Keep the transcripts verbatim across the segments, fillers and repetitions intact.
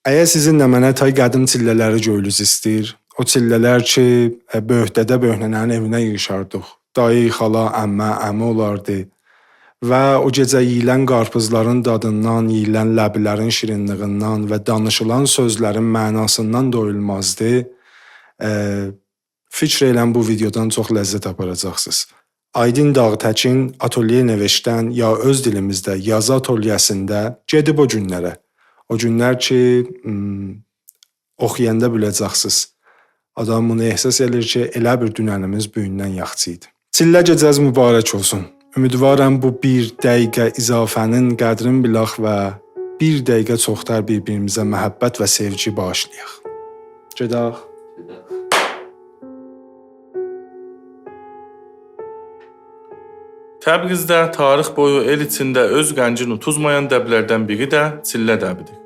اگر سیزین ده منه تای قدیم چیلله‌لری گؤیلوز ایسته‌ییر، او چیلله‌لر کی، ائ، بؤیوک دده بؤیوک ننه‌نین ائوینه ییغیشاردیق. دایی، خالا، عمه، عمی اولاردی. و او گئجه یئییلن قارپیزلارین دادیندان، یئییلن لبلرین شیرینلیگیندن و دانیشیلان سؤزلرین معناسیندان دویولمازدی. ائ، فیکر ائلیرم، بو ویدئودان چوخ لذت آپاراجاقسینیز. آیدین داغ‌تکین آتلیه نوشتن یا اؤز دیلیمیزده یازی آتلیه‌سینده گئدیب او گونلره. او گونلر کی، م، اوخویاندا بیله‌جکسینیز. آدام بونو احساس ائدیر کی، ائله بیر دوننیمیز بوگوندن یاخشی ایدی. چیلله گئجه‌ز مبارک اولسون. امیدوارام بو بیر دقیقه اضافه‌نین قدرین بیلک و بیر دقیقه چوخ‌تر بیر-بیریمیزه محبت و سئوگی باغیشلایاق. گئدک. تبریزده تاریخ بویو ائل ایچینده اؤز رنگین اوتوزمایان دبلردن بیری ده چیلله دبیدیر.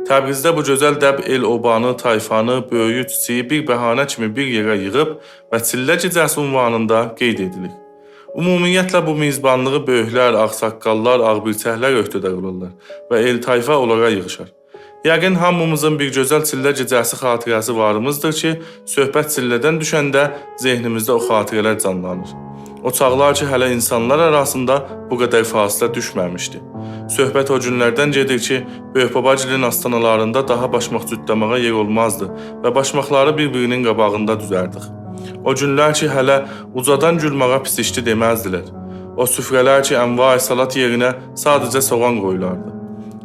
تبریزده بو گؤزل دب ائل-اوبانی، طایفانی، بؤیویو، کیچیگی بیر بهانه کیمی بیر یئره ییغیب و چیلله گئجه‌سی عنوانیندا قید ائدیلیر. عمومیتله، بو میزبانلیغی بؤیوکلر، آغ‌ساققاللار، آغ‌بیرچکلر عهده‌دار اولورلار و ائل-طایفا اونلارا ییغیشار. یقین هامیمیزین بیر گؤزل چیلله گئجه‌سی خاطره‌سی واریمیزدیر کی، صحبت چیلله‌دن دوشنده ذهنیمیزده او خاطره‌لر جانلانیر. او چاغلار کی، هله اینسانلار آراسیندا بو قدر فاصله دوشمه‌میشدی. صحبت او گونلردن گئدیر کی، بؤیوک باباگیلین آستانالاریندا داها باشماق جوتله‌مه‌یه یئر اولمازدی و باشماقلاری بیر-بیرینین قاباغیندا دوزردیک. او گونلر کی، هله اوجادان گولمه‌یه پیس ایشدی دئمزدیلر. او سفره‌لر کی، انواع سالاد یئرینه ساده‌جه سوغان قویولاردی.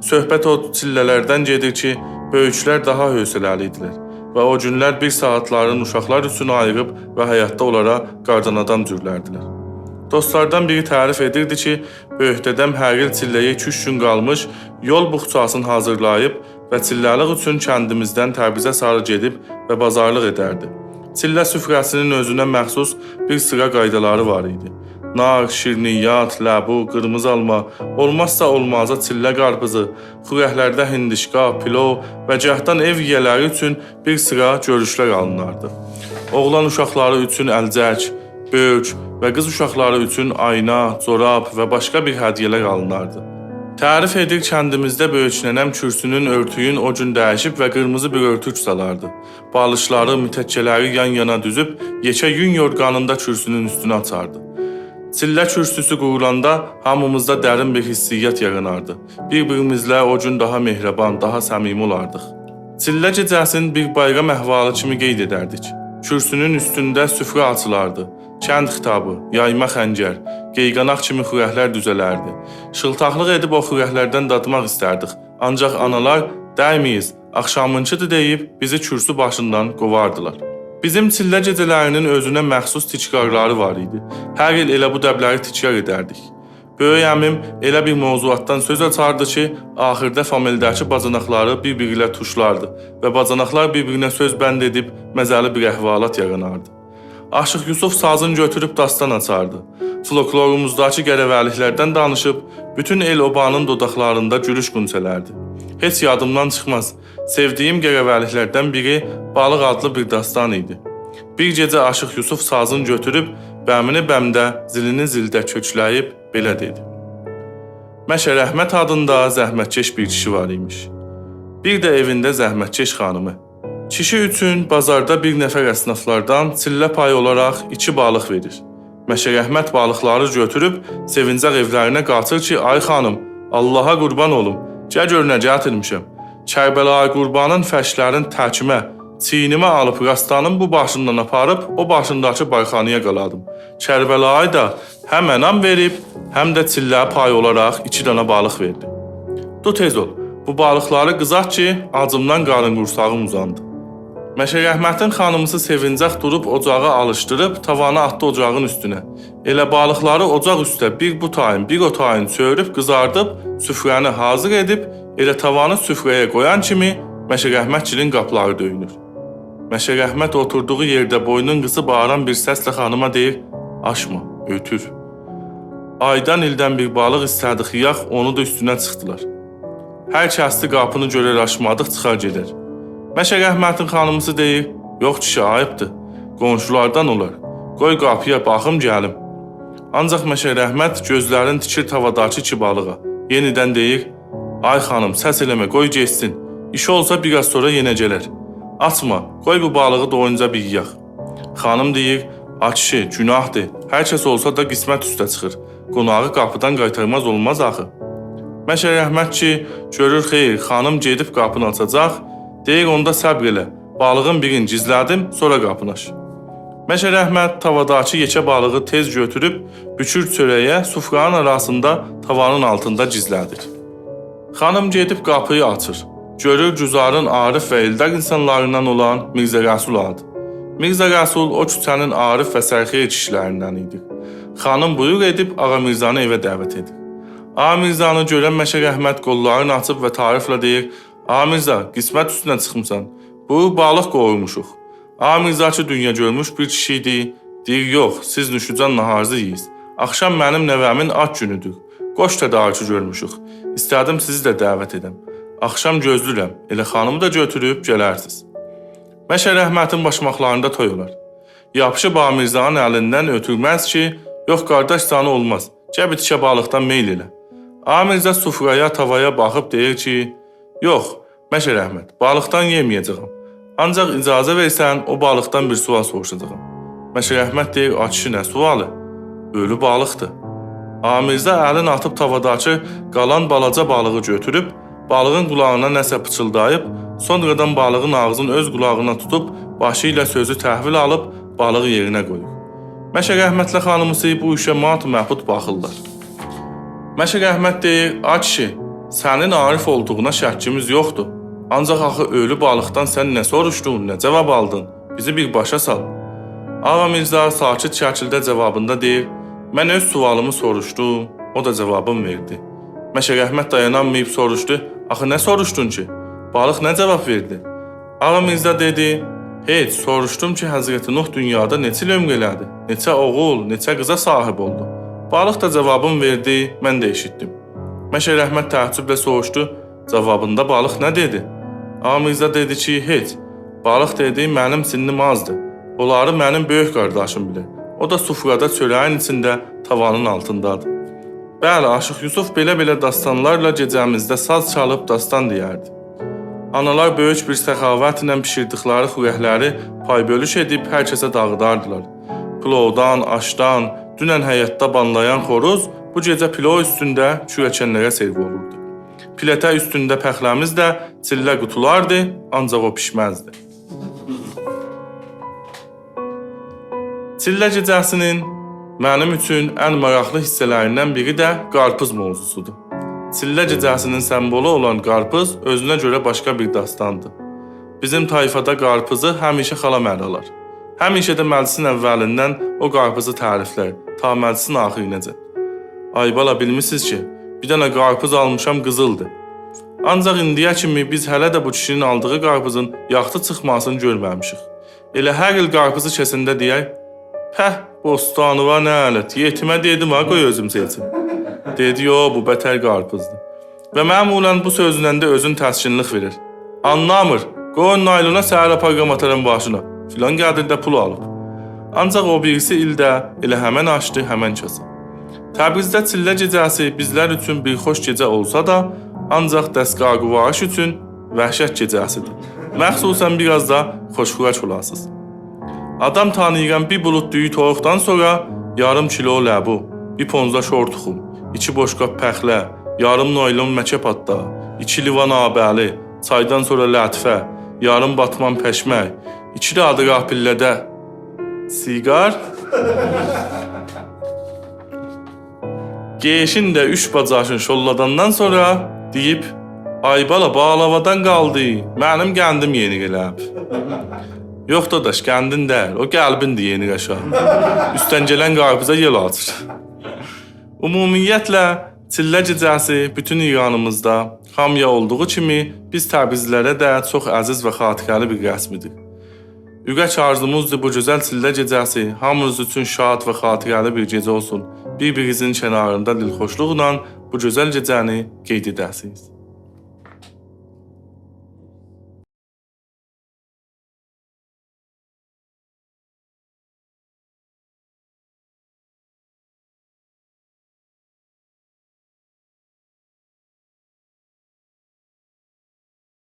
صحبت او چیلله‌لردن گئدیر کی، بؤیوکلر داها حوصله‌لی ایدیلر و او گونلر بیر ساعاتلارین اوشاقلار اوچون آییریب و حیطده اونلارا قاردان آدام جورلردیلر. دوستلاردان بیری تعریف ائدیردی کی، بؤیوک دده‌م هر ایل چیلله‌یه ایکی-اوچ گون قالمیش یول بوخچاسینی حاضیرلاییب و چیلله‌لیک اوچون کندیمیزدن تبریزه ساری گئدیب و بازارلیق ائدردی. چیلله سفره‌سینین اؤزونه مخصوص بیر سیرا قایدالاری وار ایدی. نار، شیرنیات، لبو، قیرمیزی آلما، اولمازسا اولمازی چیلله قارپیزی، خورکلرده هیندیشکا، پیلوو و گاهدان ائو یییه‌لری اوچون بیر سیرا گؤروشلر آلیناردی. اوغلان اوشاقلاری اوچون الجک، بؤرک و قیز اوشاقلاری اوچون آینا، جوراب و باشقا بیر هدیه‌لر آلیناردی. تعریف ائدیر، کندیمیزده بؤیوک ننه‌م کورسونون اؤرتویون او گون دییشیب و قیرمیزی بیر اؤرتوک سالاردی. بالیشلاری، متکه‌لری یان-یانا دوزوب، یئکه یون یورغانین دا کورسونون اوستونه آچاردی. چیلله کورسوسو قورولاندا هامیمیزدا درین بیر حسیات یاراناردی. بیر-بیریمیزله او گون داها مهربان، داها صمیمی اولاردیق. چیلله گئجه‌سینی بیر بایرام احوالی کیمی قید ائدردیک. کورسونون اوستونده سفره آچیلاردی. کند خیتابی، یایما خنجر، قیقاناق کیمی خورکلر دوزه‌لردی. شیلتاقلیق ائدیب او خورکلردن دادماق ایستردیک. آنجاق آنالار، «دَیمه‌ییز، آخشامینکیدیر» دئییب بیزی کورسو باشیندان قوواردیلار. بیزیم چیلله گئجه‌لرینین اؤزونه مخصوص تکرارلاری وار ایدی. هر ایل ائله بو دبلری تکرار ائدردیک. بؤیوک عمیم ائله بیر موضوعاتدان سؤز آچاردی کی، آخیردا فامیلده‌کی باجاناقلاری بیر-بیری ایله توشلاردی و باجاناقلار بیر-بیرینه سؤز بند ائدیب مزه‌لی بیر احوالات یاراناردی. آشیق یوسف سازین گؤتوروب داستان آچاردی. فولکلوروموزداکی قره‌وه‌لیکلردن دانیشیب، بوتون ائل-اوبانین دوداقلاریندا گولوش غنچه‌لردی. هئچ یادیمدان چیخماز، سئودیگیم قره‌وه‌لیکلردن بیری بالیق آدلی بیر داستان ایدی. بیر گئجه آشیق یوسف سازین گؤتوروب، بمینی بمده، زیلینی زیلده کؤکله‌ییب بئله دئدی: «مشه رحمت آدیندا زحمتکش بیر کیشی وار ایمیش. بیر ده ائوینده زحمتکش خانیمی. کیشی اوچون بازاردا بیر نفر اصنافلاردان چیلله پایی اولاراق ایکی بالیق وئریر. مشه رحمت بالیقلاری گؤتوروب سئوینجک ائولرینه قاچیر کی، آی خانیم، آللاها قوربان اولوم، گل گؤر نه گتیرمیشم. کربلایی قربانین فرشلرین تکیمه، چیینیمه آلیب راستانین بو باشیندان آپاریب او باشینداکی بارخانایا قالادیم. کربلایی دا هم انعام وئریب، هم ده چیلله پایی اولاراق ایکی دنه بالیق وئردی. دور تئز اول، بو بالیقلاری قیزارت کی، آجیمدان قارین قورساغیم اوزاندی.» مشه رحمتین خانیمیسی سئوینجک دوروب اوجاغی آلیشدیریب تاوانی آتدی اوجاغین اوستونه. ائله بالیقلاری اوجاق اوسته بیر بو تایین، بیر او تایین چؤووروب قیزاردیب، سفره‌نی حاضیر ائدیب، ائله تاوانی سفره‌یه قویان کیمی مشه رحمتگیلین قاپیلاری دؤیونور. مشه رحمت اوتوردوغو یئرده بوینون قیسیب آرام بیر سسله خانیما دئییر: «آچما، اؤتور.» آیدان ایلدن بیر بالیق ایسته‌دیک یئیک، اونو دا اوستونه چیخدیلار. هر کسدی قاپینی گؤرر آچمادیق، چیخار گئدر. مشه رحمتین خانیمیسی دئییر: «یوخ کیشی، عاییبدیر. قونشولاردان اولار. قوی قاپییا باخیم گلیم.» آنجاق مشه رحمت گؤزلرینی تیکیر تاواداکی ایکی بالیغا. یئنیدن دئییر: «آی خانیم، سس ائله‌مه، قوی گئتسین. ایشی اولسا بیر آز سونرا یئنه گلر. آچما، قوی بو بالیغی دویونجا بیر یئیک.» خانیم دئییر: «آ کیشی، گوناهدیر. هر کس اولسا دا قسمت اوسته چیخیر. قوناغی قاپیدان قایتارماز اولماز آخی.» مشه رحمت کی گؤرور خیر، خانیم گئدیب قاپینی آچاجاق، دئییر: «اوندا صبر ائله، بالیغین بیرینی گیزله‌دیم، سونرا قاپینی آچ.» مشه رحمت تاواداکی یئکه بالیغی تئز گؤتوروب بوکور چؤره‌یه، سفره‌نین آراسیندا تاوانین آلتیندا گیزله‌دیر. خانیم گئدیب قاپینی آچیر. گؤرور گذارین عارف و ائلدار اینسانلاریندان اولان میرزه رسول آغادیر. میرزه رسول او کوچه‌نین عارف و سرخیر کیشی‌لریندن ایدی. خانیم بویروق ائدیب آغا میرزانی ائوه دعوت ائدیر. آغا میرزانی گؤرن مشه رحمت قوللارینی آچیب و تعارفله دئییر: «آغا میرزا، قسمت اوستونه چیخمیسان. بو بالیق قویموشوق.» آغا میرزا کی دونیا گؤرموش بیر کیشی ایدی، دئییر: «یوخ، سیز نوش‌جان ناهارینیزی یئییز. آخشام منیم نوه‌مین آد گونودور. گوشت تدارکی گؤرموشوک. ایسته‌دیم سیزی ده دعوت ائدم. آخشام گؤزله‌ییرم. ائله خانیمی دا گؤتوروب گلرسینیز.» مشه رحمتین باشماقلاریندا توی اولار. یاپیشیب آغا میرزانین الیندن اؤتورمز کی: «یوخ قارداش، سنه اولماز. گل بیر تیکه بالیقدان میل ائله.» آغا میرزا سفره‌یه، تاوایا باخیب دئییر کی: «یوخ، مشه رحمت، بالیقدان یئمه‌یه‌جه‌یم. آنجاق اجازه وئرسن، او بالیقدان بیر سؤال سوروشاجاغام.» مشه رحمت دئییر: «آ کیشی، نه سؤالی؟ اؤلو بالیقدیر.» آغا میرزا الین آتیب تاواداکی قالان بالاجا بالیغی گؤتوروب، بالیغین قولاغینا نه‌سه پیچیلداییب، سونرادان بالیغین آغزینی اؤز قولاغینا توتوب، باشی ایله سؤزو تحویل آلیب، بالیغی یئرینه قویور. مشه رحمتله خانیمیسی بو ایشه مات و مبهوت باخیرلار. مشه رحمت دئییر: «آ کیشی، سنین عارف اولدوغونا شکیمیز یوخدور. آنجاق آخی اؤلو بالیقدان سن نه سوروشدون، نه جاواب آلدین؟ بیزی بیر باشا سال.» آغا میرزا ساکت شکیلده جاوابیندا دئییر: «من اؤز سؤالیمی سوروشدوم، او دا جاوابین وئردی.» مشه رحمت دایانانماییب سوروشدو: «آخی نه سوروشدون کی؟ بالیق نه جاواب وئردی؟» آغا میرزا دئدی: «هئچ، سوروشدوم کی حضرت نوح دونیادا نئچه ایل عؤمور ائله‌دی، نئچه اوغول، نئچه قیزا صاحیب اولدو. بالیق دا جاوابین وئردی، من ده ائشیتدیم.» مشه رحمت تعجبله سوروشدو: «جاوابیندا بالیق نه دئدی؟» آغا میرزا دئدی کی: «هئچ. بالیق دئدی: منیم سنّیم آزدیر. اونلاری منیم بؤیوک قارداشیم بیلیر. او دا سفره‌ده چؤره‌یین ایچینده، تاوانین آلتیندادیر.» بلی، عاشیق یوسف بئله-بئله داستانلارلا گئجه‌میزده ساز چالیب داستان دئیردی. آنالار بؤیوک بیر سخاوتله بیشیردیکلری خورکلری پای‌بؤلوش ائدیب هر کسه داغیداردیلار. پلوودان، آشدان، دونن حیطده بانلایان خوروز بو گئجه پلوو اوستونده کوره‌کنلره سرو اولوردو. پلته اوستونده پخله‌میز ده چیلله قوتولاردی، آنجاق او بیشمزدی. چیلله گئجه‌سینین منیم اوچون ان ماراقلی حیصه‌لریندن بیری ده قارپیز موضوعسودور. چیلله گئجه‌سینین سمبولو اولان قارپیز اؤزونه گؤره باشقا بیر داستاندیر. بیزیم طایفادا قارپیزی همیشه خالام ال آلار. همیشه ده مجلسین اولیندن او قارپیزی تعریفلر، تا مجلسین آخیرینه‌جن. «آی بالا، بیلمیسیز کی، بیر دنه قارپیز آلمیشام، قیزیلدیر. آنجاق ایندییه کیمی بیز هله ده بو کیشی‌نین آلدیغی قارپیزین یاخشی چیخماسینی گؤرمه‌میشیک. ائله هر ایل قارپیزی کسنده دئیر: 'په، بوستانی وار نه‌لت، یئتیمه دئدیم ها، قوی اؤزوم سئچیم.' دئدی: 'یوخ، بو بتر قارپیزدیر.' و معمولاً بو سؤزله ده اؤزون تسکینلیک وئریر. 'آنلامیر، قوی نایلونا، سحر آپاریرام آتارام باشینا.' فلان قدر ده پول آلیب. آنجاق او بیریسی ایلده ائله همن آشدی، همن کاسا. تبریزده چیلله گئجه‌سی بیزلر اوچون بیر خوش گئجه اولسا دا، آنجاق دستگاه گوارش اوچون وحشت گئجه‌سیدیر. مخصوصاً بیر آز دا خوش‌خوراک اولاسینیز. آدام تانیییرام، بیر بولود دویو تویوقدان سونرا یاریم کیلو لبو، بیر پونزا شور توخوم، ایکی بوشقاب پخله، یاریم نایلون مکه پاتلاغی، ایکی لیوان آبلی، چایدان سونرا لطفه، یاریم باتمان پشمک، ایکی دانا راه پیلله‌ده سیگار، قئییشین ده اوچ باجاشین شوللاداندان سونرا دئییب: «آی بالا، باقلاوادان قالدی، منیم قندیم یئنیک ائله‌ییب.» یوخ داداش، قندین دئییل، او قلبیندیر یئنیک آشاغی. اوستدن گلن قارپیزا یئل آچیر. عمومیتله، چیلله گئجه‌سی بوتون ایرانیمیزدا هامییا اولدوغو کیمی بیز تبریزلی‌لره ده چوخ عزیز و خاطره‌لی بیر رسمیدیر. اورک آرزوموزدور بو گؤزل چیلله گئجه‌سی هامینیز اوچون شاد و خاطره‌لی بیر گئجه اولسون. بیر-بیرینیزین کناریندا دیلخوشلوقلا بو گؤزل گئجه‌نی قید ائده‌سینیز.